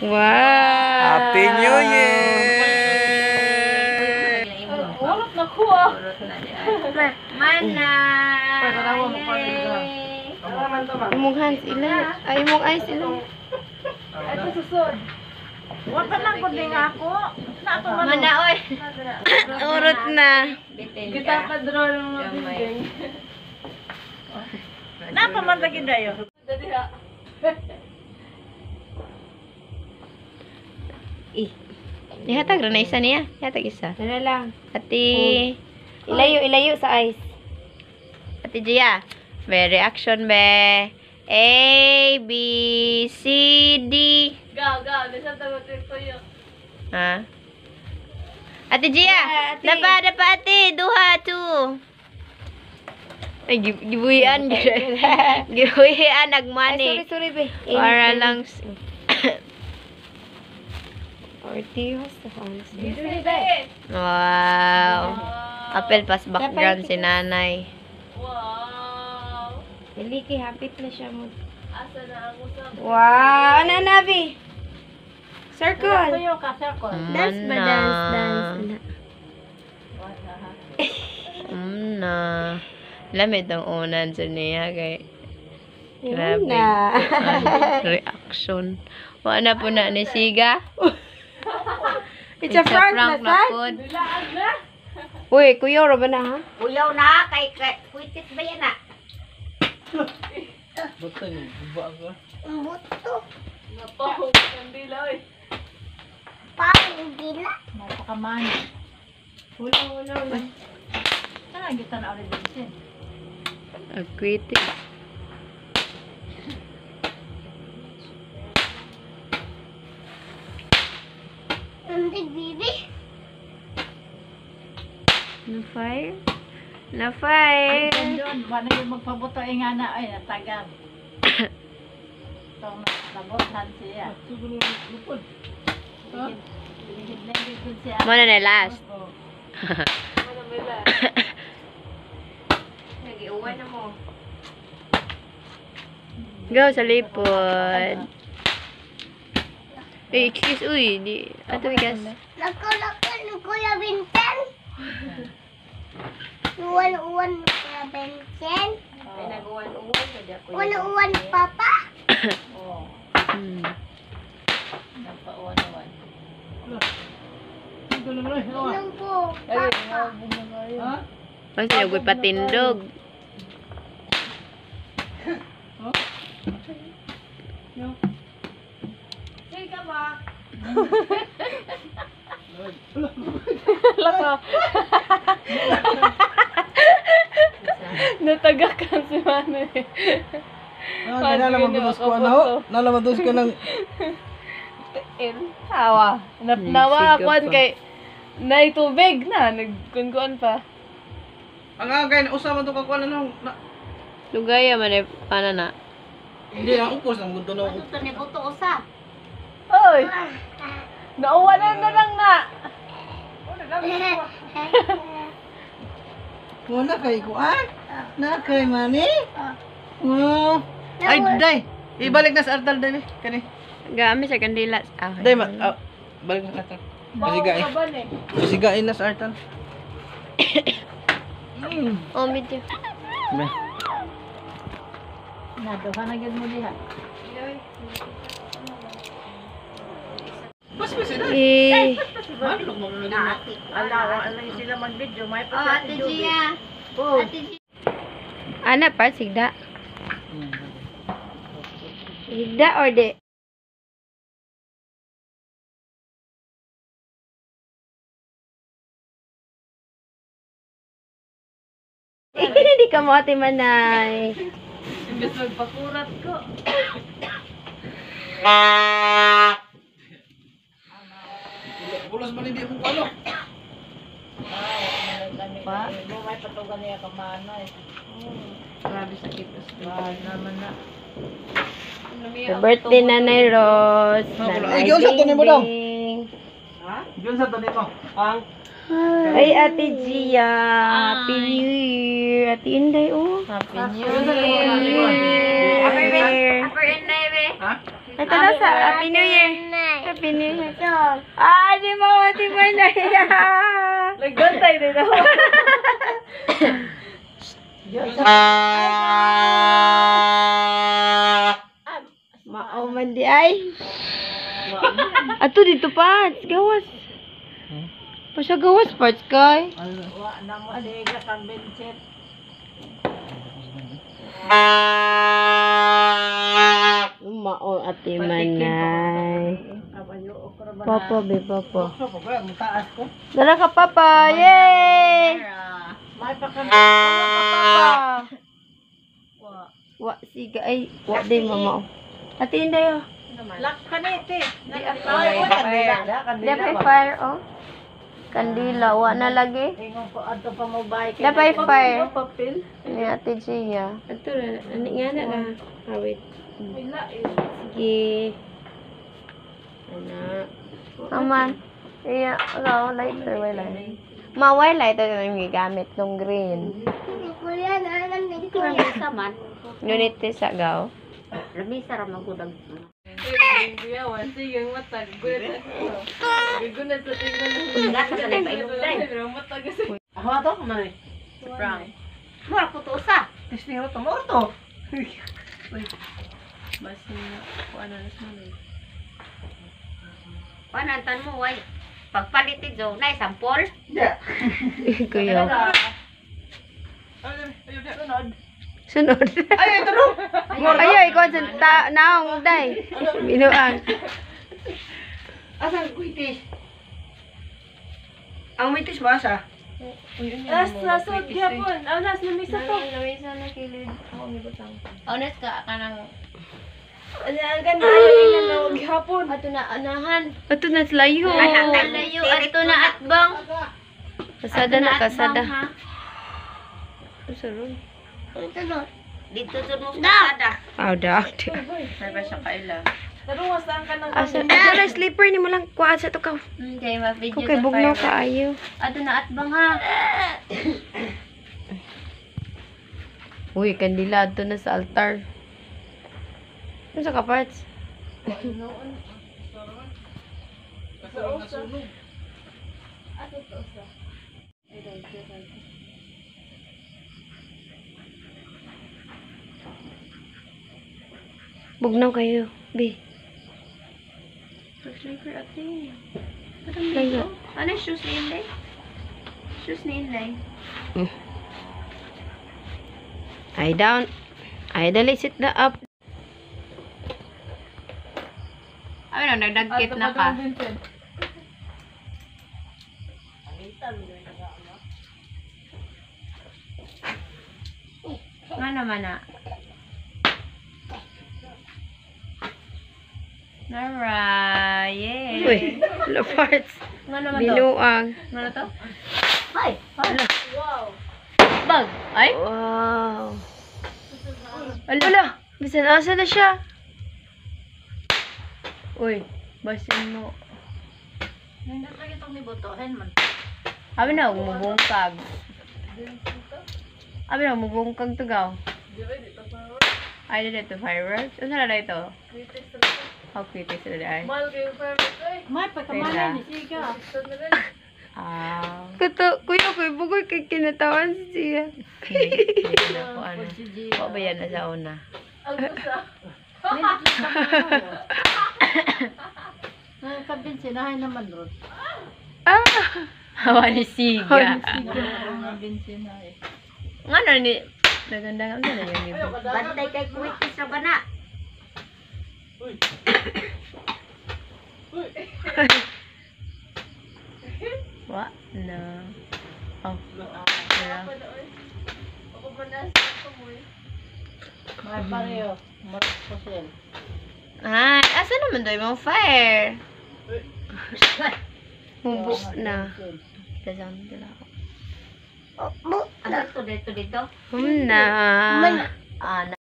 Wow! Happy New Year! Urot na ko ah. Mana! Imong hands ila. Ay, imong eyes ila. Ito susod. Wa pa lang gud nga ako. Na ato man. Mana, oy. Urot na. Kita pa draw ng mga bigay. Na pa man lagi dayo. Dali ha. Eh. Ihatag ra na isa niya. Ihatag isa. Ano lang. Ate, Ilayo, ilayo sa ice. Ate Gia. May reaction be. A, B, C, D. Go, go. Bisa tago tuyo. Ha? Ate Gia! Yeah, ate. Dapa, dapa, ate! Duha, two! Ay, gibuhian. Gibuhian, Ay, nagmani. sorry, sorry, be. Para lang. Ortios sa hands. Wow. Apel pas background si nanay. Wow. Dili kay hapit na siya mo. Asa na ang usap? Wow! Ano na, be? Circle. Tuyo ka, circle. Dance ba? Dance, dance. Ana. Na. Lamit ang unan sa niya kay Yun Grabe. na. Reaction. Wala po na ni Siga. It's a prank na, sad. pod. Uy, kuya, ro ba na, ha? Uyaw na, kay kuitit ba yan ah? Buto ni, buba ako. Buto. Napaw, kandila oy. Pangila. Napakaman. Hula, hula, hula. Ano kita na ulit din? Agkwiti. Hindi, bibi. Na fire? Na fire. Doon, wala yung magpabuto eh nga na ay natagam. Itong nabutan siya. Ligid siya. Muna na last. Nag-iuwan na mo. Go sa lipod. Eh, excuse, uy. Di, ato bigas. Lako, lako, Kuya Vincent. Uwan, uwan, Kuya Vincent. Ay, nag-uwan-uwan na di ako. Uwan, uwan, Papa. Oo. Napauwan-uwan. Inom po, Papa. Ha? Kasi nagoy patindog. Natagakan si Manoy. Ah, nalaman ko ano? Nalaman ko ng Awa. Nawa Siga kuan pa. kay nay tubig na nagkunkuan pa. Ang agay na usa man to kakuan ano? Lugaya man eh, pana na. Hindi na upos ang gusto na Ito ni buto usa. Oy. Nauwanan na lang na. Wala kay kuan. Na kay mani. Oh. Ay, day. Ibalik na sa artal day. Kani. Gami sa kandila. Ah, Day ma. Ah, balik na sa artal. Masigain. Masigain na sa artal. Oh, medyo. Be. Naduha na gyud mo diha. Mas mas day. Eh. Madlok mo na. Ala, wala sila mag-video, may Oh, Ate Gia. Ate Gia. Ana pa, sigda. Higda or di? Hindi ka mo, Ate Manay. Imbes magpakurat ko. Pulos man hindi mo kuano. Pa? May patugan niya ka Manoy. Grabe sakit. Naman na. Happy birthday, Nanay Rose. Ay, Nanay giunsa to nimo dong? Bingbing. Diyon sa to nimo. Ang Ay, Ate Gia. Happy New Year. Ate Inday, oh. Happy New Year. Happy Happy Inday, be. Ha? Ay, tanaw sa Happy New Year. Happy New Year. Ah, di mo, di mo na. Nagbantay din ako. Mao man di ay. Ato dito pa, gawas. Pa siya gawas parts kay. Wa na mo siga kang Vincent. Mao ate manay. Papa be papa. Mataas ko. Dala ka papa. Yay! May pa Papa. Wa siga ay wa day mama. Ate inday oh. Lock ka ni te. Ay, Dapay fire oh. Kandila wa na lagi. Ingon ko adto pa mo bay kay Dapay fire. Papel. Ni Ate Gia. Ato na, ani nga na na. Ah, wait. Sige. Ana. Aman. Iya, wala lighter wala. Ma, why lighter na yung gigamit nung green? Kuya, alam ni Kuya. Ngunit sa gaw. Ako ato, kumari. Mura ko to usa. Testing ro to, mo to. Panantan mo, way. Pagpalit ni Joe, na sampol. Yeah. Kuya. Sunod. Ay, ito ro. Ayo, ikaw sa ta naong day. Binuang. Asan kuitis? Ang mitis ba asa? As nasod gyapon. Aw nas lamisa to. Honest ka kanang Ana ang ganda ayo tingnan na og gyapon. ato na anahan. Ato na layo. Layo ato na atbang. Kasada na kasada. Usa ron. Dito sa mo sa Aw dak. Tarungas ang kanang Asa ato na sleeper ni mo lang kuha sa to ka. Okay, ma-video Kung kay bugnaw ka ayo. Ato na atbang ha. Uy, kandila ato na sa altar. Ano sa kaparts? Bugnaw kayo, B. Sleeper ate. Layo. Ano shoes ni Inday? Shoes ni Inday. Ay down. Ay dali sit na up. Ano, nagdagkit na ka. Nga naman na. Nara, yay. Uy, la parts. Nga naman to? Binuang. Nga na to? Ay! Wow! Bag! Ay! Wow. Ala, bisan asa na siya. Uy, basin mo. Nindot lagi tong nibotohen man. Abi na, mubungkag. Abi na, mubungkag to gaw. Ay, dito fireworks. Ano na ito? How pretty sila ay. May pagkamalay ni siga. Ah. Kato, kuya ko, bugoy kay kinatawan siya. Hindi na ko ano. Wa ba yan na sa una? Nagkabin sinahay naman ron. Ah! Hawa ni siga. Mga binsinahay. Nga na ni Naganda nga na yung iba. Bantay kay Kuitis na ba na? Wa na. Oh. Wala. May pareho. Marcosel. Ay, asa naman daw yung fire? Mubo na. Kita sa amin ako. Ano to dito dito? Na. Ah,